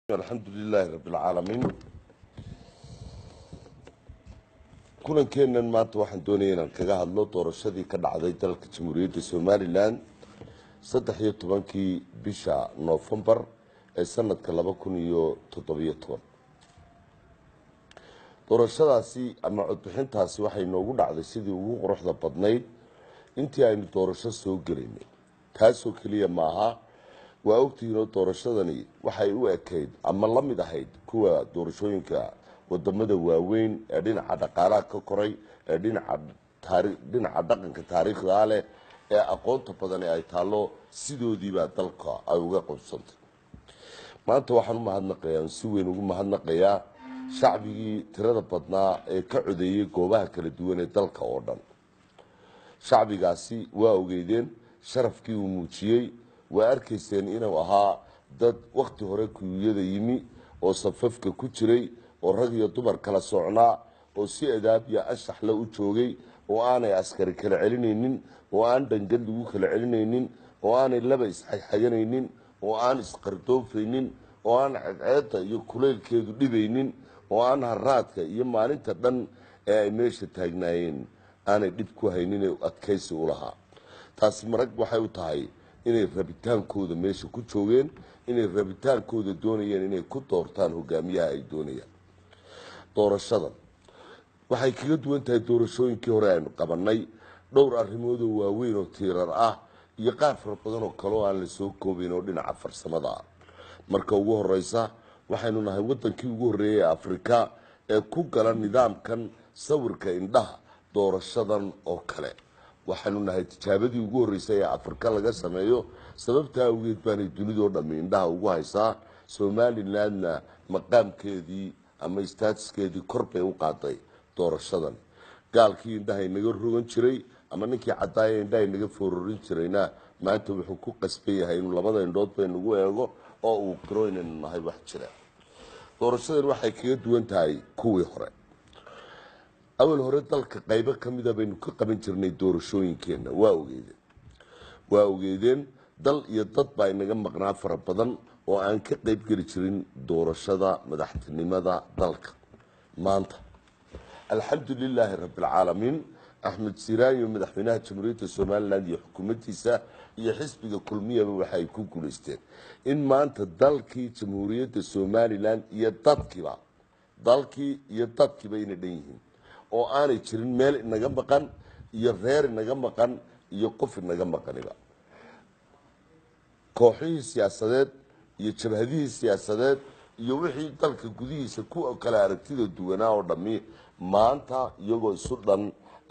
Alxamdu lilaahi rabbi alcaalamiin. Kulankeennan maanta waxaan doonaya inaan kaga hadlo doorashadii ka dhacday dalka Jamhuuriyadda Somalilan 13-kii bisha Noofembar ee sanadka 2017. Doorashadaasi ama codbixintaasi waxay noogu dhacday sidii ugu quruxda badnayd intii aynu doorasho soo gelaynay. Taasoo keliya maaha, waa ogtihiinoo doorashadani waxay u ekayd ama la mid ahayd kuwa doorashooyinka wadamada waaweyn ee dhinaca dhaqaalaha ka koray, ee dhinaca dhaqanka taariikhdaa leh, ee aqoonta badan ee ay taallo, sidoodiibaa dalka ay uga qabsantay. Maanta waxaan u mahadnaqayaa, si weyn ugu mahadnaqayaa shacbigii tirada badnaa ee ka codeeyey goobaha kala duwan ee dalka oo dhan. Shacbigaasi waa ogeydeen sharafkii uu muujiyey, waa arkayseen inuu ahaa dad wakhti hore kuyuyada yimi oo safafka ku jiray, oo rag iyo dumar kala socnaa, oo si adaab iyo anshaxle u joogay, oo aanay askari kala celinaynin, oo aan dhangad lagu kala celinaynin, oo aanay laba isxagxaganaynin, oo aan isqardoofaynin, oo aan cadceedda iyo kulaylkeedu dhibaynin, oo aan haraadka iyo maalinta dhan ee ay meesha taagnaayeen aanay dhib ku haynin ee adkaysi u lahaa. Taasi marag waxay u tahay inay rabitaankooda meesha ku joogeen, inay rabitaankooda doonayeen inay ku doortaan hogaamiyaha ay doonayaan. Doorashadan waxay kaga duwan tahay doorashooyinkii hore aynu qabanay dhowr arrimoodoo waaweyn oo tiirar ah iyo qaar fara badan oo kale oo aan la soo koobayn oo dhinaca farsamada ah. Marka ugu horeysa, waxaynu nahay wadankii ugu horreeyay ee Afrika ee ku gala nidaamkan sawirka indhaha doorashadan oo kale. Waxaanu nahay tijaabadii ugu horreysay ee Afrika laga sameeyo. Sababtaa awgeed baanay dunidoo dhammi indhaha ugu haysaa. Somalilandna maqaamkeedii ama statuskeedii kor bay u qaaday doorashadan. Gaalkii indhaha inaga rogan jiray ama ninkii caddaaya indhaha inaga foororin jirayna maanta wuxuu ku qasban yahay inuu labada indhood bay nagu eego oo uu qiro inaynu nahay wax jira. Doorashadan waxay kaga duwan tahay kuwii hore. Awal hore dalka qaybo ka mida baynu ka qaban jirnay doorashooyinkeenna. Waa ogeydeen, waa ogeydeen, dal iyo dad baa inaga maqnaa fara badan oo aan ka qayb geli jirin doorashada madaxtinimada dalka. Maanta, alxamdu lilaahi rabbi alcaalamiin, Axmed Siraayo, madaxweynaha Jamhuuriyadda Somaliland, iyo xukuumaddiisa iyo xisbiga Kulmiyaba waxay ku guulaysteen in maanta dalkii Jamhuuriyadda Somaliland iyo dadkiiba, dalkii iyo dadkiiba inay dhan yihiin, oo aanay jirin meel inaga maqan iyo reer inaga maqan iyo qof inaga maqaniba. Kooxihii siyaasadeed iyo jabhadihii siyaasadeed iyo wixii dalka gudihiisa ku kala aragtida duwanaa oo dhammi maanta iyagoo isu dhan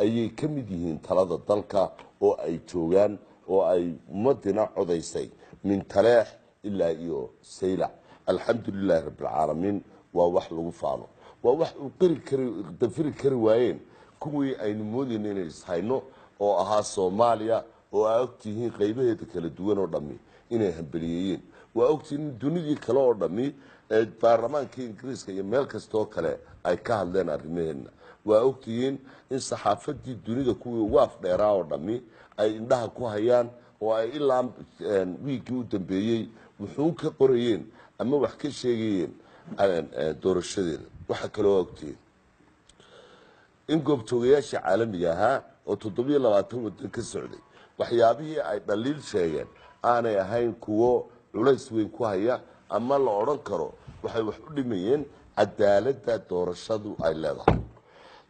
ayay ka mid yihiin talada dalka oo ay joogaan, oo ay ummadina codaysay min Taleex ilaa iyo Saylac. Alxamdu lilaahi rabbi alcaalamiin. Waa wax lagu faano, waa wax uu qiri kari dafiri kari waayeen kuwii aynu moodayna inay ishayno oo ahaa Soomaaliya, oo aa ogtihiin qaybaheeda kala duwan oo dhammi inay hambeliyeeyeen. Waa ogtihiin in dunidii kale oo dhammi ee baarlamaankii Ingiriiska iyo meel kastoo kale ay ka hadleen arrimaheenna. Waa ogtihiin in saxaafadii dunida kuwii ugu afdheeraa oo dhammi ay indhaha ku hayaan, oo ay ilaa wiiggii u dambeeyey wuxuun ka qorayeen ama wax ka sheegayeen doorashadeena. Waxaa kaloo ogtihiin in goobjoogayaashii caalamiga ahaa oo 27 wadan ka socday waxyaabihii ay dhaliil sheegeen aanay ahayn kuwo culays weyn ku haya ama la odhan karo waxay wax u dhimayeen cadaaladda doorashadu ay leedahay.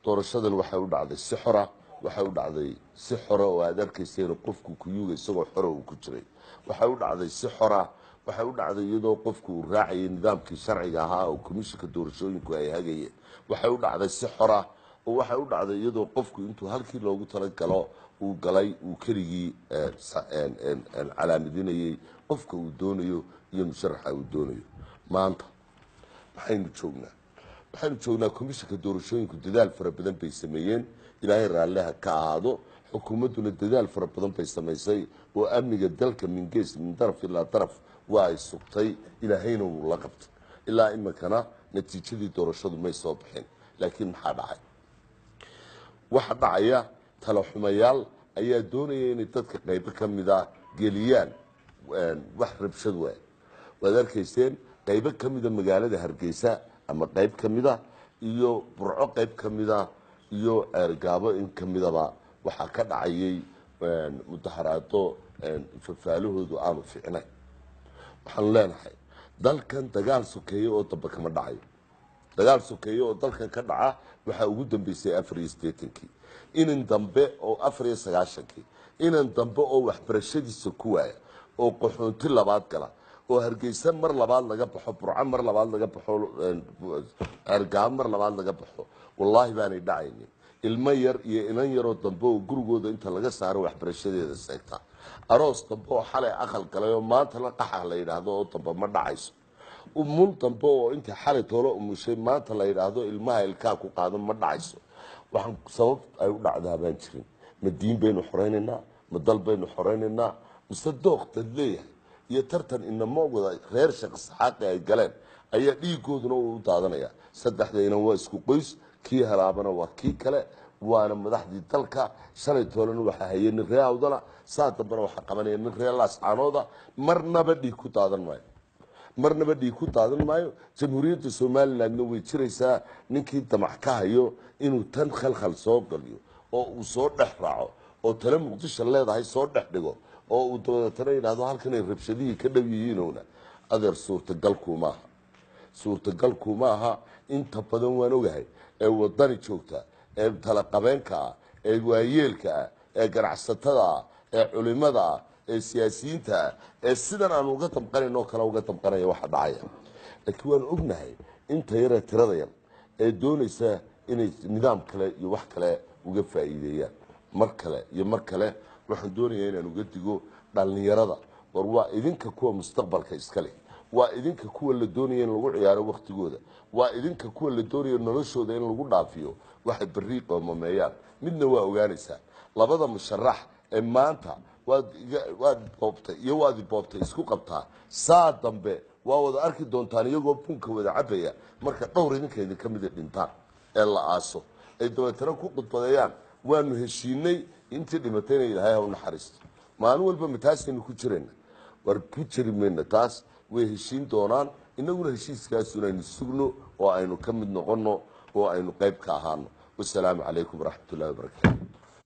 Doorashadan waxay u dhacday si xora, waxay u dhacday si xora oo aad arkayseen qofku kuyuuga isagoo xora uu ku jiray. Waxay u dhacday si xora, waxay u dhacday iyadoo qofku uu raacayay nidaamkii sharciga ahaa oo komishinka doorashooyinku ay hagayeen. Waxay u dhacday si xora oo waxay u dhacday iyadoo qofku intuu halkii loogu talagalo uu galay, uu keligii calaamadinayay qofka uu doonayo iyo musharaxa uu doonayo. Maanta maxaynu joognaa? Waxaynu joognaa komishinka doorashooyinku dadaal fara badan bay sameeyeen, Ilaahay raalliha ka ahaado. Xukuumadduna dadaal fara badan bay samaysay oo amniga dalka min gees, min daraf ilaa daraf waa ay sugtay, Ilaahayna wuu la qabtay. Ilaa iminkana natiijadii doorashadu may soo bixin, laakiin maxaa dhacay? Waxa dhacaya, talaxumayaal ayaa doonaya inay dadka qaybo ka mida geliyaan wax rabshad waay. Waad arkayseen Qaybo ka mida magaalada Hargeysa ama qayb ka mida iyo Burco qayb ka mida iyo Ceergaabo in ka midaba waxaa ka dhacayay mudaharaado fafaalahoodu aanu fiicnayn. Waxaanu leenahay dalkan dagaal sokeeye oo dambe kama dhacayo. Dagaal sokeeye oo dalkan ka dhaca waxaa ugu dambeysay 84-kii, inan dambe oo 94-kii, inan dambe oo waxbarashadiisa ku waaya oo qaxoonti labaad gala oo Hargeysa mar labaad laga baxo, Burco mar labaad laga baxo, Ceergaabo mar labaad laga baxo, wallaahi baanay dhacaynin. Ilmo yar iyo inan yaroo dambe oo gurigooda inta laga saaro waxbarashadeeda seegta, aroos dambe oo xalay aqal galay oo maanta la qaxa la yidhaahdo oo dambe ma dhacayso. Umul dambe oo intii xalay toolo umushay maanta la yidhaahdo ilmaha ilkaa ku qaado ma dhacayso. Waxaan sabab ay u dhacdaa baan jirin. Ma diin baynu xoraynaynaa? Ma dal baynu xoraynaynaa? Mise dooq dad leeyahay iyo tartan inamo wada reer Shaqsaxaaqi ay galeen ayaa dhiigooduna uu u daadanaya? Saddexda inan waa isku qoys, kii helaabana waa kii kale, waana madaxdii dalka. Shalay toolena waxaa hayay nin ree Awdala, saa dambena waxaa qabanaya nin ree Laascaanooda. Marnaba dhiig ku daadan maayo, marnaba dhiig ku daadan maayo. Jamhuuriyadda Somalilandna way jiraysaa. Ninkii damac ka hayo inuu tan khalkhal soo galiyo oo uu soo dhex raaco oo tale Muqdisho leedahay soo dhex dhigo oo uu dabadeetana yidhaahdo halkanay rabshadihii ka dhow yihiinowna, adeer suurtagalku maaha, suurtagalku maaha. Inta badan waan ogahay ee wadani joogta ee talaqabeenka ah ee waayeelka ah ee ganacsatada ah ee culimada ah ee siyaasiyiinta ah ee sidan aanu uga damqanayn oo kale uga damqanaya waxa dhacaya. Laakiin waan ognahay inta yaree tirada yar ee doonaysa inay nidaam kale iyo wax kale uga faa'iideeyaan. Mar kale iyo mar kale waxaan doonayaa inaan uga digo dhallinyarada. War waa idinka kuwa mustaqbalka iska leh, waa idinka kuwa la doonaya in lagu ciyaaro waktigooda, waa idinka kuwa la doonayo noloshooda in lagu dhaafiyo waxay berri qoomameeyaan. Midna waa ogaanaysaa, labada musharax ee maanta waad boobtay iyo waad boobtay isku qabtaa, saa dambe waa wada arki doontaan iyagoo bunka wada cabaya marka dhowr idinka idinka mida dhintaan ee la aaso ay dabeetana ku khudbadeeyaan waanu heshiinay, intii dhimatayna Ilaahay ha u naxariisto. Maalin walba mataasaynu ku jirayna? War ku jiri mayna taas. Way heshiin doonaan, inaguna heshiiskaasun aynu sugno oo aynu ka mid noqonno oo aynu qayb ka ahaano. Wasalaamu calaykum waraxmatullahi wabarakaatu.